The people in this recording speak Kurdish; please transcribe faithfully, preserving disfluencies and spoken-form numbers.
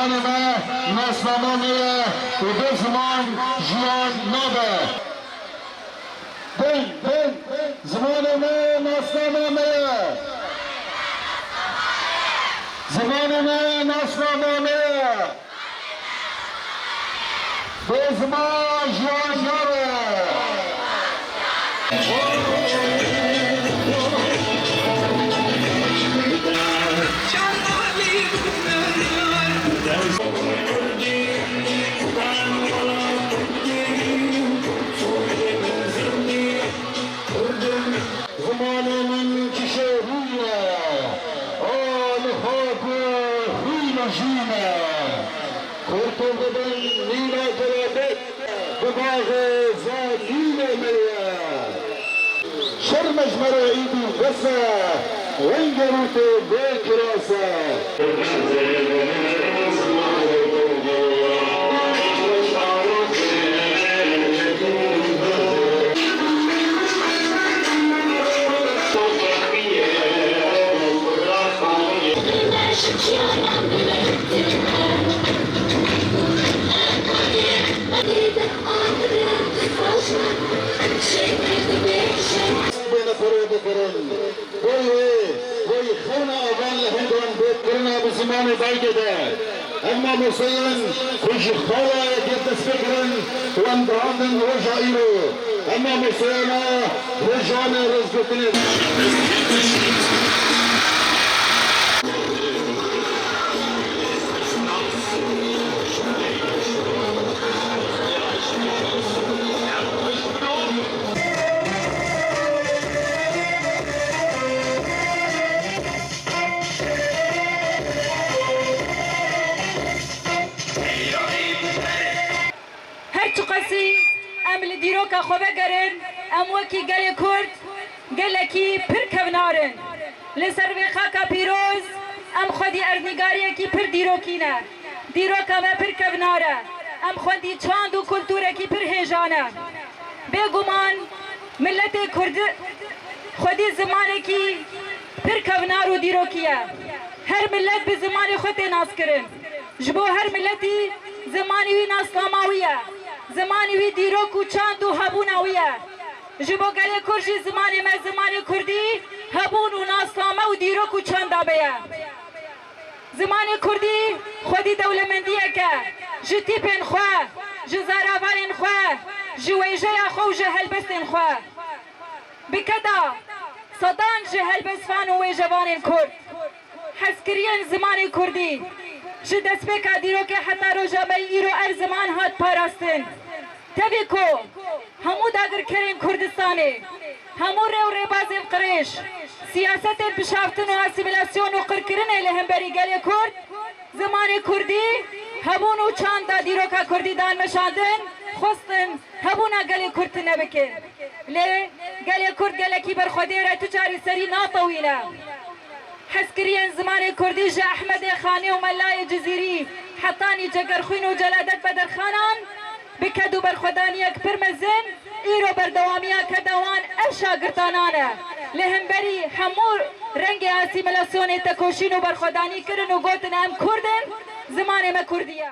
Zimanê me nasnama me ye û bê ziman jiyan nabe. Din, din, zimanê me nasnama me ye. Zimanê me nasnama me ye. Bê ziman jiyan nabe. Zimanê min kişê rûyî ye, a niha ku xwîn û jîn e. Kurtûl dibin nîna celabê, bi baxê zanînê me ye. Şerm e ji me re îdî bes e, wengê rûtê vê kirase. Bêne pere bikirin. Boy wê, boy xewna avan li hindan bê kirina bi zimanê dayikê de. Em mamosteyan ku ji xala yekê dest pê kirin, wan dihandin roja îro. Em mamosteyana rojanê rêzgirtinê. Her çiqasî em li dîroka xwe vegerin, em wekî gelê Kurd gelekî pir kevnar in. Li ser vê xaka pîroz em xwedî erdnîgariyekî pir dîrokî ne. Dîroka me pir kevnar e. Em xwedî çand û kultûrekî pir hêja ne. Bêguman miletê Kurd xwedî zimanekî pir kevnar û dîrokî ye. Her milet bi zimanê xwe tê naskirin. Ji bo her miletî zimanê wî nasnama wî ye. Zimanê wî dîrok û çand û hebûna wî ye. Ji bo gelê Kurd jî zimanê me, zimanê Kurdî hebûn û nasname û dîrok û çanda me ye. Zimanê Kurdî xwedî dewlemendiyek e. Ji tîpên xwe, ji zaravanên xwe, ji wêjeya xwe û ji helbestên xwe. Bi keda sedan ji helbestvan û wêjevanên Kurd hezkiriyên zimanê Kurdî ji destpêka dîrokê heta roja me îro ev ziman hat parastin. Tevî ku hemû dagirkerên Kurdistanê, hemû rê û rêbazên qirêj, siyasetên pişaftin û asîmîlasyon û qirkirinê li hemberî gelê Kurd, zimanê Kurdî hebûn û çanda dîroka Kurdî dan meşandin, xwestin hebûna gelê Kurd tune bikin. Lê gelê Kurd gelekî berxwedêr e, tu carî serî natewîne. Hezkiriyên zimanê Kurdî ji Ehmedê Xanê û Melayê Cizîrî hetanî Cegerxwîn û Celadet Bedirxanan bi ked û berxwedaniyek pir mezin îro berdewamiya keda wan ev şagirtanan e. Li hemberî hemû rengê asîmîlasyonê tekoşîn û berxwedanî kirin û gotin, em Kurd in, zimanê me Kurdî ye.